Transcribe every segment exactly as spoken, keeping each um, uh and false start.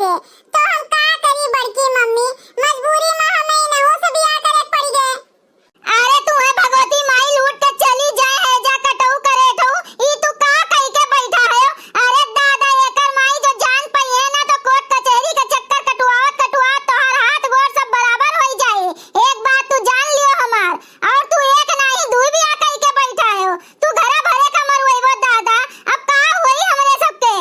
तो हम का करी बड़की मम्मी, मजबूरी मा हमें इनहू से बियाह करे के पड़ गए। अरे तू है भगवती माई लूट के चली जाए है, जा कटऊ करे ठऊ, ई तू का कही के बैठा है? अरे दादा, एकर माई जो जान पइहे ना तो कोर्ट कचहरी के चक्कर कटवावत कटवावत तोहार हाथ गोड़ सब बराबर होई जाई। एक बात तू जान लियो हमार, और तू एक नाही दुई बियाह कही के बैठा है, तू घरा भरे का मरुएबो दादा, अब का होई हमरे सबके?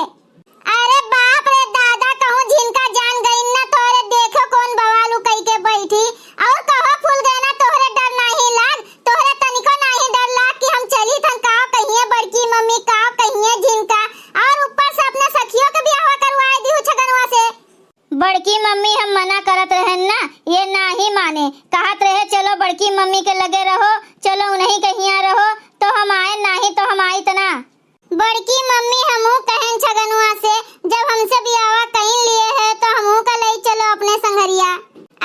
अरे बाप रे दादा, कहूँ झिनका जान गइन ना तोहरे, देखो कौन बवाल उ कई के बैठी। और कहो फुलगेना, तोहरे डर नाही लाग, तोहरे तनिको नाही डर लाग कि हम चली थन, का कहिए बड़की मम्मी, का कहिए झिनका, और ऊपर से अपने सखियों के बियाह करवाए दिहु छगनवा से। बड़की मम्मी हम मना करत रहन ना, ये नाही माने, कहत रहे चलो बड़की मम्मी के लगे रहो, चलो उन्हीं के हियाँ रहो, तो हम आए नाही तो हम आइत ना। बड़की मम्मी, हमहू कहेन छगनुआ से, जब हमसे बियाहवा कइन लिए है, तो हमहू का लई चलो अपने संघरिया।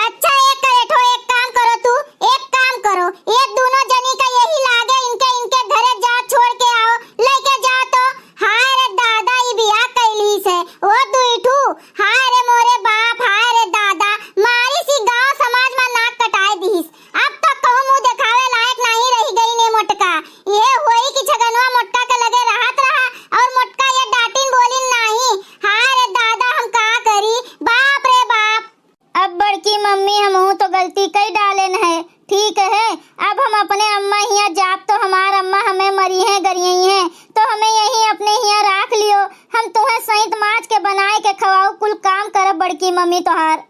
अच्छा, एक करे ठो, एक काम करो तू, एक काम करो, ये दोनों जनी का यही लागे, इनके, इनके घरे जा, छोड़ के आओ, लेके जाओ तो। हाय रे दादा, ई बियाह कैली से, वो दुई ठू, हाय रे मोरे बाप, हाय रे दादा, मारी सी गांव समाज में नाक कटाए दीस। अब तो कहूँ मुँह देखावे लायक नाही रही गई ने मोटका। ये होई कि छगनवा मोटका के लगे रहत रहा और मोटका ये डांटिन बोलिन नाही। हाय रे दादा, हम का करी, बाप रे बाप। अब बड़की मम्मी, हमहू तो गलती कई डालेन है, ठीक है, अब हम अपने अम्मा हियाँ जाब तो हमार अम्मा हमें मरिहैं गरियइहैं, तो हमें यहीं अपने हियाँ राख लियो, हम तुहें सैंत माँज के बनाए के खवाऊ, कुल काम करब बड़की मम्मी तोहार।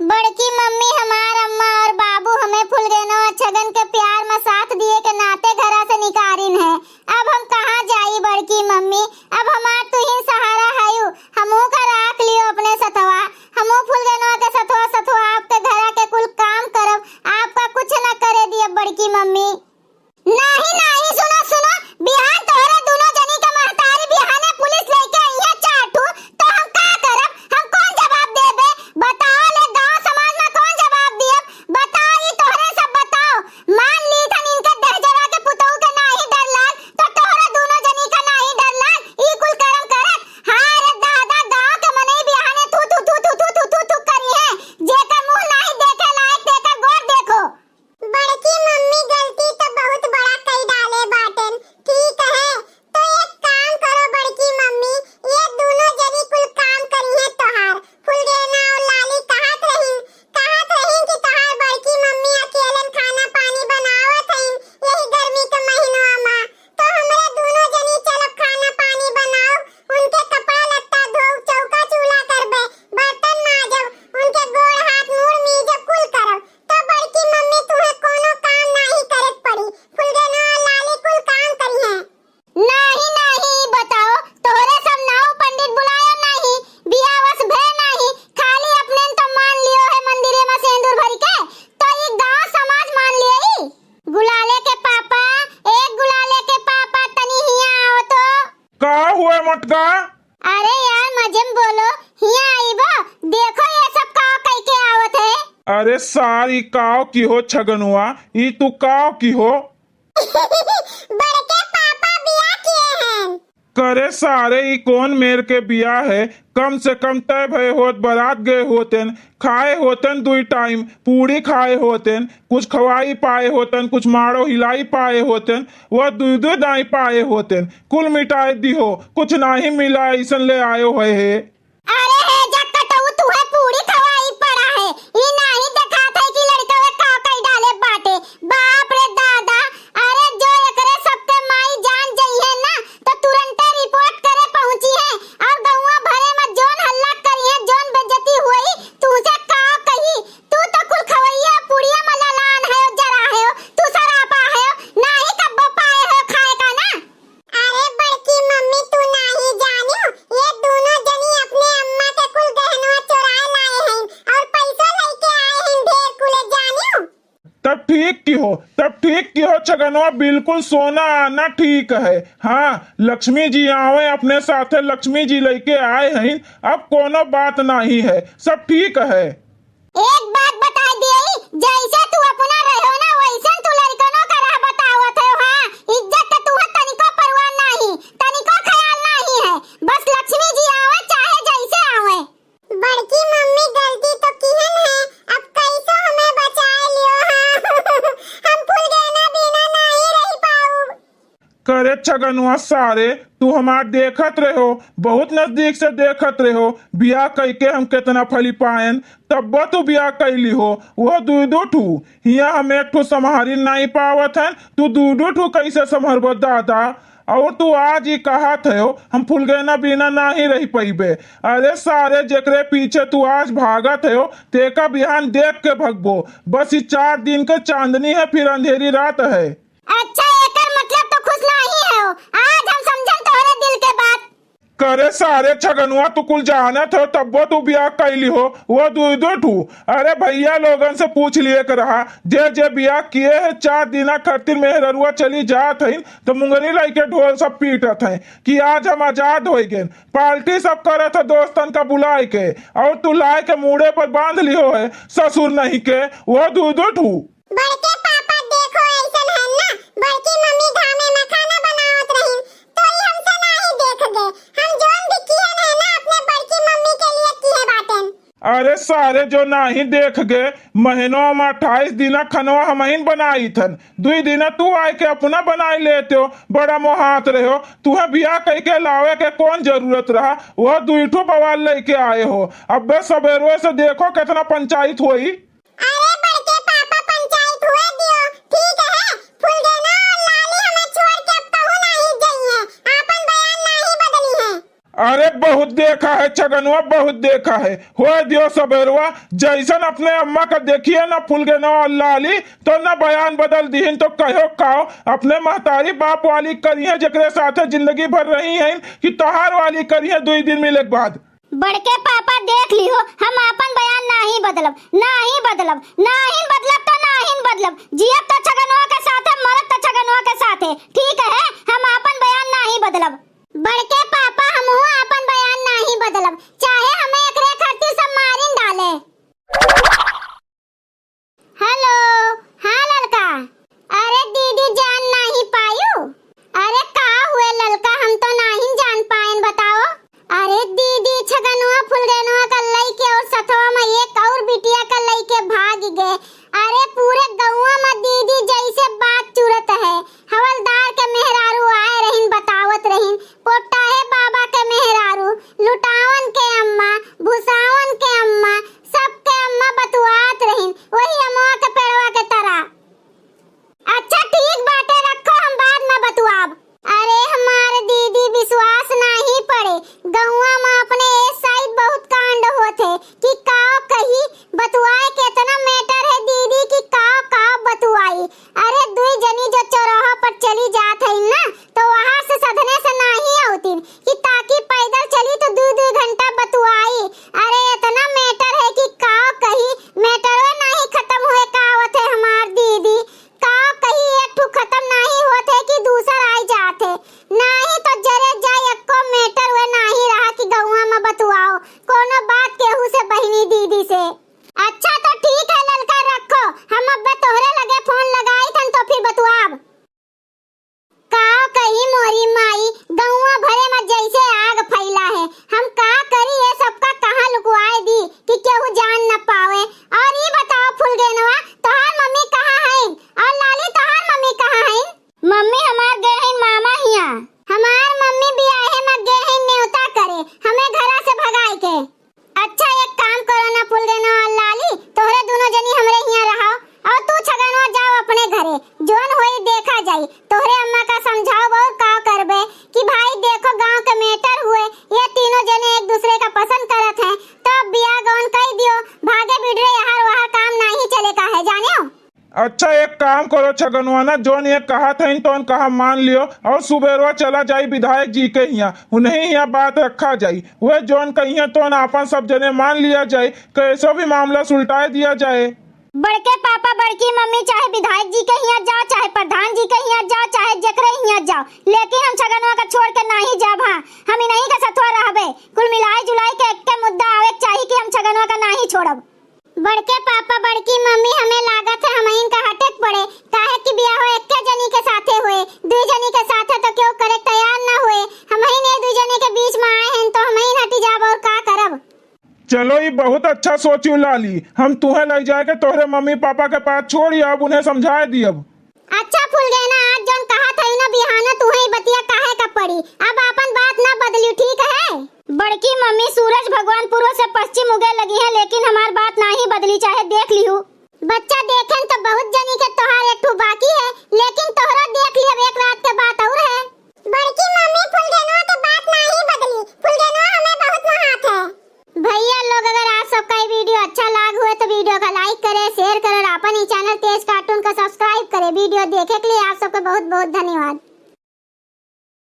बड़की मम्मी, हमार अम्मा और बाबू हमें फुलगेनो और छगन के प्यार में साथ दिए के नाते घरा से निकारिन है। अब हम कहाँ जाई बड़की मम्मी, अब हमार तुहिन सहारा हयू, हमहू का राख लियो अपने सथवा, हमहू फुलगेनो के सथवा सथवा आपके घरा के कुल काम करब, आपका कुछ न करे दियब बड़की मम्मी। नाही, नाही, सुनो, सुनो, बिहान तोहरे दुनो जनी के महतारी बिहाने पुलिस लेके अइहे चार ठू, तो हम का करब? हम कौन जवाब देबे? बताओ ले, गांव समाज में कौन जवाब दियब? बताओ, ई तोहरे सब बताओ। मान ली थन इनके दहजरा के पुतहू के नाही डर लाग, तो तोहरे दुनो जनी का नाही डर लाग, ई कुल करम करत? हाय रे दादा, गांव के मनई बिहाने थू, थू, थू करिहैं, जेकर मुंह नाही देखे लायक, तेकर गोर देखो। बड़की मम्मी गलती तो बहुत बड़ा कई डाले बाटेन। ठीक है, तो एक काम करो बड़की मम्मी, ये दोनों जनी कुल काम करिहैं तोहार। फुलगेना और लाली कहत रही, कहत रही कि तोहार बड़की मम्मी अकेलन खाना पानी बनावत हईन यही गर्मी के महीनवा मा, तो हमरे दोनों जनी चलब खाना पानी बनाओ, उनके कपड़ा लत्ता धोब, चौका चूल्हा करबे, बर्तन माजब, उनके गोड़ हाथ मुड़ मीजब, कुल करब। तो बड़की मम्मी तुहे कोनो काम नाही करे के पड़ी, फुलगेना लाली कुल काम करिहैं। नाही, नाही, बताओ, तोहरे सब नाऊ पंडित बुलायो नाही, बियाह वस भे नाही, खाली अपने तो मान लियो है मंदिरे में सेंदूर भरी के, तो ये गांव समाज मान लियो ही। गुलाले के पापा, ए गुलाले के पापा, तनी हिया आओ तो। का हुआ मोटका? अरे यार, मजे में बोलो, हिया आइबो, देखो ये सब का कई के आवत है। अरे सार, ई काव की हो छगनुआ, ई तू काव की हो? बड़के पापा बियाह किए हैं। करे सारे, ई कौन मेर के बियाह है? कम से कम तय भय होत, बारात गए होतेन, खाए होतेन दुई टाइम, पूड़ी खाए होतेन, कुछ खवाई पाए होतेन, कुछ माड़ो हिलाई पाए होतेन, वह दुई दुई दाई पाए होतेन, कुल मिटाए दिहो, कुछ नाही मिला, ऐसन ले आयो है, हे। अरे हे जक्कटऊ, तुहे पूड़ी खवाई पड़ा है, ई नाही देखात है कि लड़कवे का कई डाले बाटे। बाप रे दादा, अरे जो एकरे सबके माई जान जइहे ना, तो तुरंते रिपोर्ट करे पहुंची है और गौवा भरे में जोन हल्ला करिहे, जोन बेइज्जती हुई, तुहसे का कही, तू तो कुल खवैया पुड़िया में ललान है, जरा है, तू सरापा है, नाही कब्बो पाए है खाए का ना। अरे बड़की मम्मी, तू नाही जानियो, ये दोनों जनी अपने अम्मा के कुल गहनवा चोराए लाए हैं और पैसो लेके आए हैं ढेर कुले, जानियो। तब ठीक की हो, तब ठीक की हो छगनवा, बिल्कुल सोना आना ठीक है। हाँ, लक्ष्मी जी आवे अपने साथे, लक्ष्मी जी लेके आए हैं, अब कोनो बात नाही है, सब ठीक है। एक बात बताई दिए, जैसे तू अपना रहो ना, वैसन तू लड़कनों का राह बतावत हो। हाँ, इज्जत के तुहे तनिको परवाह नाही, तनिको ख्याल नाही है। बस लक्ष्मी जी आवे, चाहे जैसे आवे। बड़की करे छगनुआ सारे, तू हमार देखत रहो, बहुत नजदीक से देखत रहो, बियाह कइके हम केतना फली पाएन, तब्बो तू बियाह कइली हो, वो दुइ दु ठू। हियाँ हम एक ठू सम्हारी नाहीं पावत हन, तू दुइ दु ठू कइसे सम्हरबो दादा? और तू आज ही कहत हो, हम फुलगेना बिना नाहीं रहि पइबे। अरे सारे, जेकरे पीछे तू आज भागत हो, तेका बिहान देख के भगबो। बस ई चार दिन के चांदनी है, फिर अंधेरी रात है। अच्छा, एकर मतलब तो खुश नाहीं हो। आज हम समझन तोहरे दिल के बात। करे सारे छगनुआ, तू कुल जानत हो, तब्बो तू बियाह कइली हो, वो दुइ दु ठू। अरे भइया लोगन से पूछ लिए के रहा, जे जे बियाह किए है, चार दिना खातिर मेहररुआ चली जात हइन, तो मुंगरी लइके ढोल सब पीटत हैं कि आज हम आजाद होइ गए, पार्टी सब करत है दोस्तन का बुलाए के, और तू लाए के मूड़े पर बांध लिहो है ससुर नहीं के, वो दुइ दु ठू। बड़के पापा देखो, ऐसन है ना, बड़की मम्मी घामे में खाना बनावत रही, तो ई हमसे नाहीं देख गए। हम जोन भी किहन है ना, अपने बड़की मम्मी के लिए किहे बाटेन। अरे सारे, जो नाहीं देख गए, महीनों में अट्ठाईस दिना खनवा हमहिन बनाई थन, दुइ दिना तू आए के अपना बनाई लेते हो, बड़ा मोहात रहे हो। तुहे बियाह कइके लावे के कौन जरूरत रहा? वो दुइ ठो बवाल लइके आए हो। अब्बे सबेरवे से देखो केतना पंचायत होई। अरे बड़के पापा, पंचायत हुए दियो, ठीक है? फुलगेना और लाली हमें छोड़ के अब कहूँ नाहीं जइहे, आपन बयान नाहीं बदली है। अरे बहुत देखा है छगनुआ, बहुत देखा है। होए दियो सबेरवा, जैसन अपने अम्मा का देखिए ना फुलगेना और लाली, तो ना बयान बदल दिहिन तो कहो काओ, अपने महतारी बाप वाली करिहे जेकरे साथे जिंदगी भर रही हैं कि तोहार वाली करिहे दुइ दिन मिले के बाद। बड़के पापा देख लिहो, हम आपन बयान नाहीं बदलब, नाहीं बदलब, नाहीं बदलब तो नाहीं बदलब। जियब तो छगनवा के साथे, मरब तो छगनवा के साथे, ठीक है? हम आपन बयान नाहीं बदलब। बड़के पापा, हमहू आपन बयान नाहीं बदलब, चाहे हमें एकरे खातिर सब मारिन डाले। हेलो, हाँ ललका। अरे दीदी जान नाहीं पायू? अरे का हुए ललका, हम तो नाहीं जान पाएन, बताओ। अरे दीदी छगनुआ फुलगेनुआ का लइके और सथवा में एक और बिटिया का लइके भाग गए। अरे पूरे गौवा में दीदी जैसे बात चुरत है। हवलदार के मेहरारू आए रहिन, बतावत रहिन, पोटाहे बाबा के मेहरारू, लुटावन के अम्मा, भुसावन के अम्मा, सबके अम्मा बतुआत रहिन, वही अमवा के पेड़वा के तरह। अच्छा ठीक बाटे, रखो, हम बाद में बतुआब। अरे हमार दीदी, विश्वास नाहीं पड़े, गौवा में अपने ए साइड बहुत कांड होत है कि काव कही, बतुआए के इतना matter है दीदी कि काव काव बतुआई। अरे दुई जनी जो चौराहा पर चली जात है ना, तो वहाँ से सधने से नाहीं आवतिन कि ताकि पैदल चली तो दुई दुई घंटा बतुआई। अरे इतना matter है कि काव कही, matterवे नाहीं खत्म हुए का होत है हमार दीदी। का कही एक ठो खत्म नाहीं होत है कि दूसर आइ जात है। नाहीं तो जरे जाए, एक्को matter वे नाहीं रहा कि गौवा में बतुआओ कोनो बात केहू से, बहिनी दीदी से। अच्छा तो ठीक है ललका, रखो, हम अब्बे तोहरे लगे फोन लगाई थन तो फिर बतुआब। का कही मोरी माई, गौवा भरे में जैसे आग फैला है। हम का करी, ये सबका कहाँ लुकवाए दी कि केहू जान न पावे। और ई बताओ फुलगेनवा, तोहार मम्मी कहाँ हईन? और लाली, तोहार मम्मी कहाँ हईन? मम्मी हमार गए हईन मामा हियाँ। हमार मम्मी बियाहे में गए हईन नेवता करे, हमें घरा से भगाए के। अच्छा, एक काम करो ना फुलगेनो और लाली, तोहरे दुनो जनी हमरे हियाँ रहो और तू छगनवा जाओ अपने घरे, जोन होई देखा जाई। तोहरे अम्मा का समझाओ और का करबे कि भाई देखो गाँव के matter हुए, ये तीनों जने एक दूसरे का पसंद करत हैं, तो अब बियाह गौन कई दियो, भागे बिडरे यहाँ वहाँ काम नाहीं चले का है, जाने हो? अच्छा, एक काम करो छगनवा ना, जौन ये कहत हईन तौन कहा मान लियो और सुबेरवा चला जाई विधायक जी के हियाँ, उन्हीं हियाँ बात रखा जाई। वे जौन कहिए तौन आपन सब जने मान लिया जाए, कैसो भी मामला सुलटाए दिया जाए। बड़के पापा, बड़की मम्मी, चाहे विधायक जी के हियाँ जाओ, चाहे प्रधान जी के हियाँ जाओ, चाहे जेकरे हियाँ जाओ, लेकिन हम छगनवा का छोड़ के नाहीं जाब। हाँ, हम इन्हीं के सथवा रहबे। कुल मिलाए जुलाए के एक्के मुद्दा आवे के चाही कि हम छगनवा का नाहीं छोड़ब। बड़के पापा, बड़की मम्मी, हमें लागत है हमहिन का हटे के पड़े, काहे कि बियाहो एक्के जनी के साथे होए, दुई जनी के साथे तो केहू करे के तैयार ना होए। हमहिन ये दुई जनी के बीच में आए हैं तो हमहिन हटी जाब और का करब। चलो, ई बहुत अच्छा सोचू लाली, हम तुहें ले जाए के तोहरे मम्मी पापा के पास छोड़ी अब उन्हें समझाए दियब। अच्छा फुलगेना, आज जौन कहत हई ना बिहाना तुहैं बतिया काहे का पड़ी? अब आपन बात ना बदलियो, ठीक है? बड़की मम्मी, सूरज भगवान पूर्व से पश्चिम उगे लगिहैं, लेकिन हमार बात नाही बदली, चाहे देख लिहू। बच्चा देखेन तो बहुत जनी के तोहार एक ठो बाकी है, लेकिन तोहरो देख लिहब, एक रात के बात और है। बड़की मम्मी, फुलगेनवा के बात नाही बदली, फुलगेनवा हमें बहुत नहात है। भैया लोग, अगर आप सबका ये video अच्छा लाग हुए तो video का like करे, share करे और अपन ही channel तेज cartoon का subscribe करे। Video देखे के लिए आप सबका बहुत बहुत धन्यवाद।